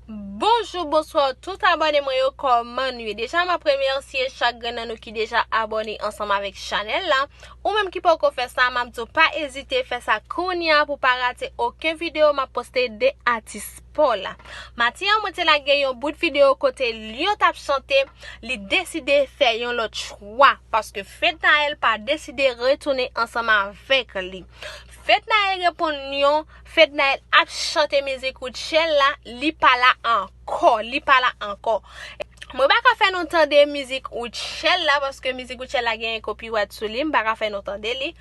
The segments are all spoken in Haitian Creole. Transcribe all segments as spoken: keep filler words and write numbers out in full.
Bonjou, bonswa tout abòne mwen yo, kòman nou ye? Deja m ap remèsye chak grenn nan nou ki deja abòne ansanm avèk chanèl la. Ou menm ki poko fè sa, m ap di w pa ezite fè sa kounye a pou pa rate okenn videyo m ap poste de atis pa w la. Maten an mwen te lage yon bout videyo kote Lion t ap chante, li deside fè yon lòt chwa paske Fednaelle pa deside retounen ansanm avèk li. Fednaelle reponn Lion, Fednaelle ap chante mizik Rutshelle la, li pa la ankò, li pa la ankò. Mwen pa ka fè nou tande mizik Rutshelle la, paske mizik Rutshelle la genyen copyright sou li, m pa ka fè nou tande li.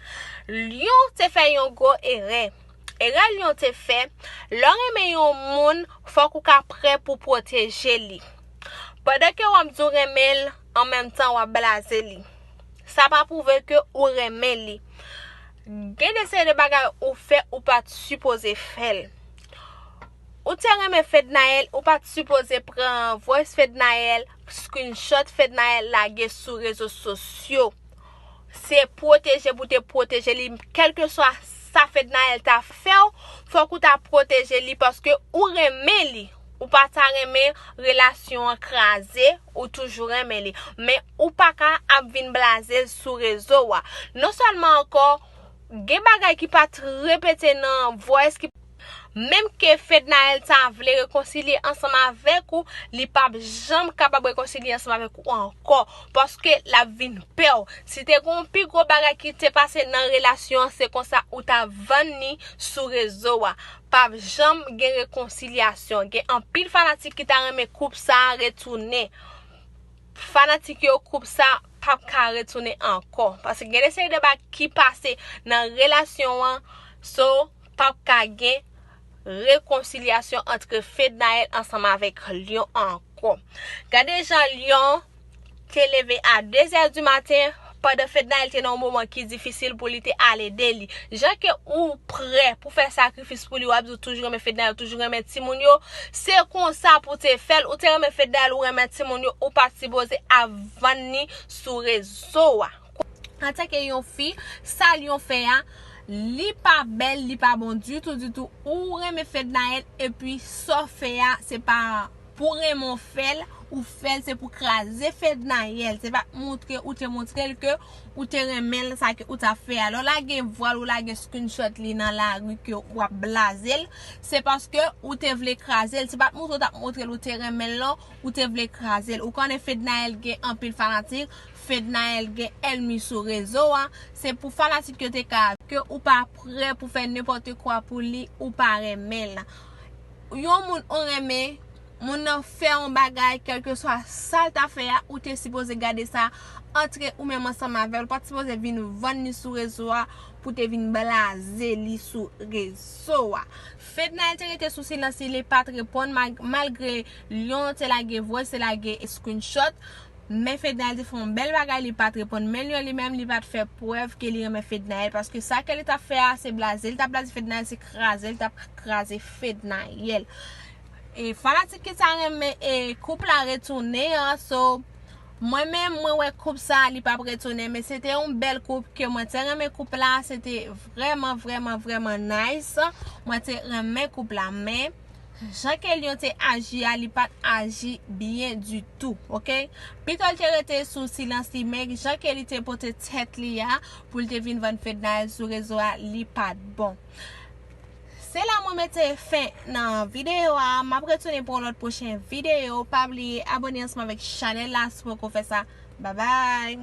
Lion te fè yon gwo erè. Erè Lion te fè, lè w renmen yon moun, fòk ou ka prè pou pwoteje li. Pandan ke w ap di w renmen l, an menm tan w ap blaze li. Sa pa pwouve ke ou renmen li. Gen de seri de bagay ou fè ou pa t sipoze fè l. Ou te renmen Fednaelle, ou pa t sipoze pran voice Fednaelle, screenshot Fednaelle lage sou rezo sosyo. Se pwoteje pou te pwoteje li, kèlkeswa sa Fednaelle ta fè w, fòk ou ta pwoteje li paske ou renmen li. Ou pa ta renmen relasyon an kraze, ou toujou renmen li. Men ou pa ka ap vin blaze l sou rezo a. Non sèlman ankò, gen bagay ki pa t repete nan voice ki, menm ke Fednaelle ta vle rekonsilye ansanm avèk ou, li p ap janm kapab rekonsilye ansanm avèk ou ankò, paske l ap vin pè w. Si te gen yon pi gwo bagay ki te pase nan relasyon an, se konsa ou ta vann li sou rezo a. P ap janm gen rekonsilyasyon. Gen anpil fanatik ki ta renmen koup sa a retounen. Fanatik yo, koup sa p ap ka retounen ankò. Paske gen de seri de bagay ki pase nan relasyon an, so p ap ka gen rekonsilyasyon ant Fednaelle ansanm avèk Lion ankò. Gade jan Lion te leve a de zè di maten, pandan Fednaelle te nan yon moman ki difisil pou li te al ede li. Jan ke ou prè pou fè sakrifis pou li, w ap di w toujou renmen Fednaelle, toujou renmen timoun yo, se konsa pou te fè l. Ou te renmen Fednaelle, ou renmen timoun yo, ou pa t sipoze ap vann li sou rezo a. Antanke yon fi, sa Lion fè a, li pa bèl, li pa bon ditou, ditou. Ou renmen Fednaelle, epi sa w fè a, se pa pou renmen w fè l, ou fè l, se pou kraze Fednaelle. Se pa t montre, ou te montre l ke ou te renmen l, sa ke ou t ap fè a. Lè w lage vwal, ou lage screenshot li nan lari ke w ap blaze l, se paske ou te vle kraze l. Se pa t montre w t ap montre l ou te renmen l, non, ou te vle kraze l. Ou konnen Fednaelle gen anpil fanatik, Fednaelle gen ènmi sou rezo a. Se pou fanatik yo te ka ke ou pa prè pou fè nenpòt kwa pou li, ou pa renmen l. Yon moun ou renmen, moun nan fè yon bagay, kèlkeswa sa l ta fè a, ou te sipoze gade sa antre ou menm ansanm avè l. Ou pa t sipoze vin vann li sou rezo a pou te vin blaze li sou rezo a. Fednaelle te rete sou silans li, li pa t reponn, ma-, malgre Lion te lage voice, te lage screenshot. Men Fednaelle te fè yon bèl bagay, li pa t reponn. Men Lion li menm, li pa t fè prèv ke li renmen Fednaelle, paske sa ke li t ap fè a, se blaze, li t ap blaze Fednaelle, se kraze, li t ap kraze Fednaelle. E fanatik ki ta renmen e koup la retounen an, so mwen menm, mwen wè koup sa, li p ap retounen, men se te yon bèl koup ke mwen te renmen koup la, se te vrèman, vrèman, vrèman nice. Mwen te renmen koup la, men jan ke Lion te aji a, li pa t aji byen ditou, oke? Pito l te rete sou silans li, men jan ke li te pote tèt li a pou l te vin vann Fednaelle sou rezo a, li pa t bon. Se la mwen mete fen nan videyo a. M ap retounen pou yon lòt pwochen videyo. Pa bliye abòne ansanm avèk chanèl la si w poko fè sa. Babay!